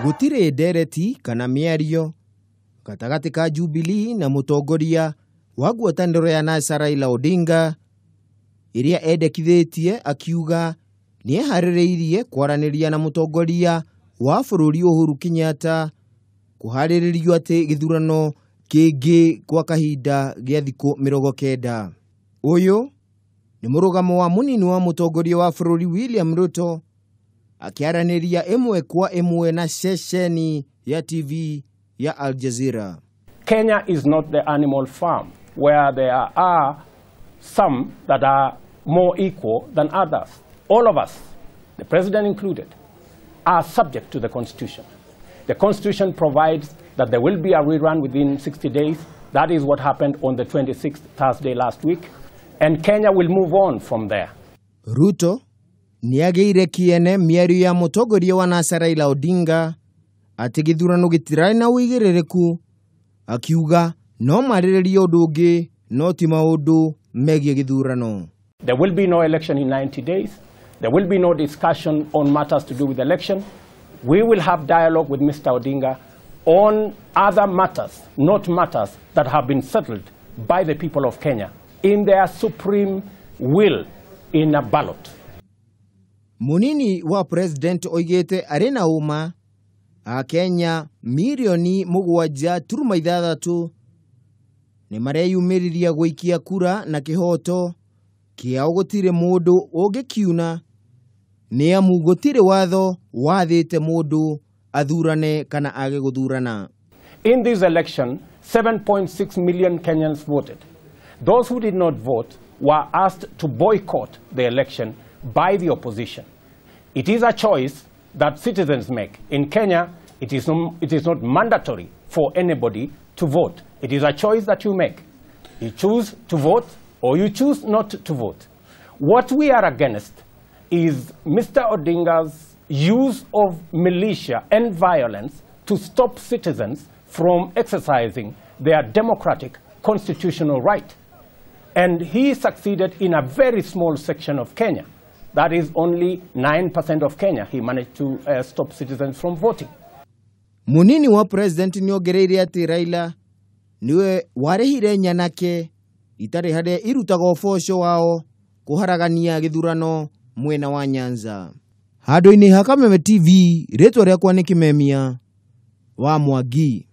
Gũtirĩ ndereti kana mĩario gatagatĩ ka Jubilee na mũtongoria wa ngwatanĩro ya NASA Raila Odinga ĩrĩa endekithĩtie akiuga nĩeharĩrĩirie kwaranĩria na mũtongoria wa bũrũri Uhuru Kenyatta kũharĩrĩrio atĩ gĩthurano kĩngĩ kwa kahinda gĩa thikũ 90. Ũyũ nĩ mũrũgamo wa mũnini wa mũtongoria wa bũrũri William Ruto akĩaranĩria ĩmwe kwa ĩmwe na ceceni ya TV ya Al Jazeera. Kenya is not the animal farm where there are some that are more equal than others. All of us, the president included, are subject to the Constitution. The Constitution provides that there will be a rerun within 60 days. That is what happened on the 26th, Thursday last week. And Kenya will move on from there. Ruto nĩagĩire kĩene mĩario ya mũtongoria wa NASA Raila Odinga atĩ gĩthurano gĩtirarĩ na ũigĩrĩrĩku, akiuga no marĩrĩrie ũndũ ũngĩ no ti maũndũ megiĩ gĩthurano. There will be no election in 90 days. There will be no discussion on matters to do with election. We will have dialogue with Mr. Odinga on other matters, not matters that have been settled by the people of Kenya in their supreme will in a ballot. Munini wa president oigĩte arĩ na ũma Akenya mirioni 7.6 nĩ mareyumĩririe gũikia kura na kĩhoto kĩao gũtirĩ mũndũ ũngĩkiuna nĩ amu gũtirĩ watho wathĩte mũndũ athurane kana age gũthurana. In this election, 7.6 million Kenyans voted. Those who did not vote were asked to boycott the election by the opposition. It is a choice that citizens make. In Kenya, it is not mandatory for anybody to vote. It is a choice that you make. You choose to vote or you choose not to vote. What we are against is Mr. Odinga's use of militia and violence to stop citizens from exercising their democratic constitutional right. And he succeeded in a very small section of Kenya. That is only 9% of Kenya. He managed to stop citizens from voting. Munini wa president nĩongereire atĩ Raila niwe warĩhire nyanake itarĩ harĩa irutaga ũboco wao kũharagania gĩthurano mwena wa Nyanza. Handũ-inĩ ha Kameme TV, rĩtwa rĩakwa nĩ Kĩmemia wa Mwangi.